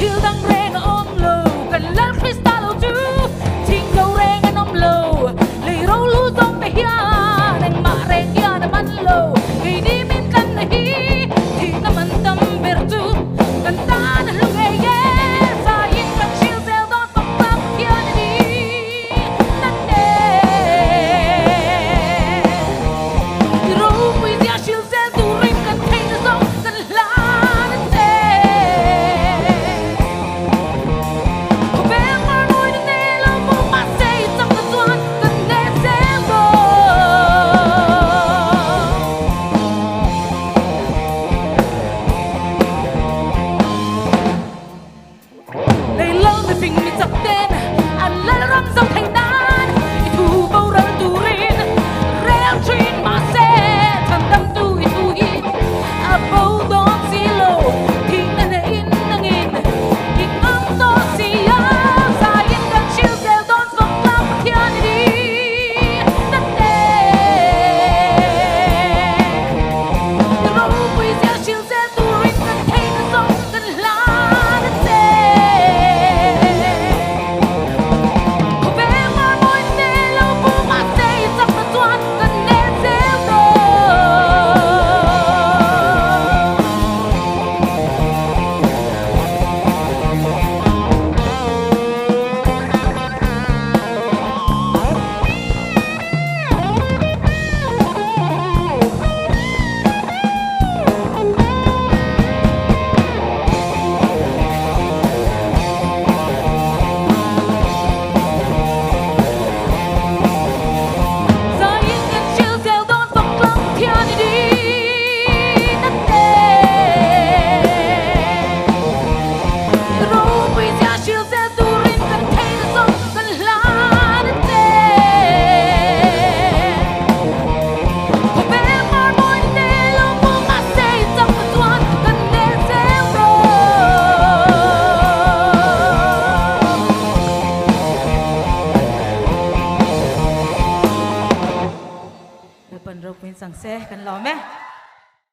Thil dang reng a awm lo, kan Lal Krista lo chu ching lo reng an awm lo. Lei ro lu zawng te hian engmah reng hian a man lo. Keini min tlanna hi thihna man tam ber chu kan tan a hlu ngei e. Zaiin kan hril zel dawn fak tak hian a ni nate. I ropui zia hril zel turin kan theihna zawng kan hlan a che. Khawvel hmar mawina te lo pawh mahse i chakna chuan kan hneh zel dawn. Leilo mifing mi chak ten an lal ram zo thei nan i thu boral turin rel thin mahse chhandamtu i thu hi a bo dawn si lo. Thihna hnehin nangin i ngam tawh si a, zaiin kan hril zel dawn fak tlak Pathian i ni nate. I ropui zel hril zel turin kan theihna zawng kan hlan a che. Khawvel hmar mawi te lo pu mahse i chakna chuan kan hneh zel dawn. Zaiin kan hril zel dawn fak tlang Pathian i ni na te. I ropui zia hril zel turin kan theihna zawng kan hlan a che. Khawvel hmar mawina te lo pawh mahse i chakna chuan kan hneh zel dawn. Lalpan ropuiin chang se kan lawm e.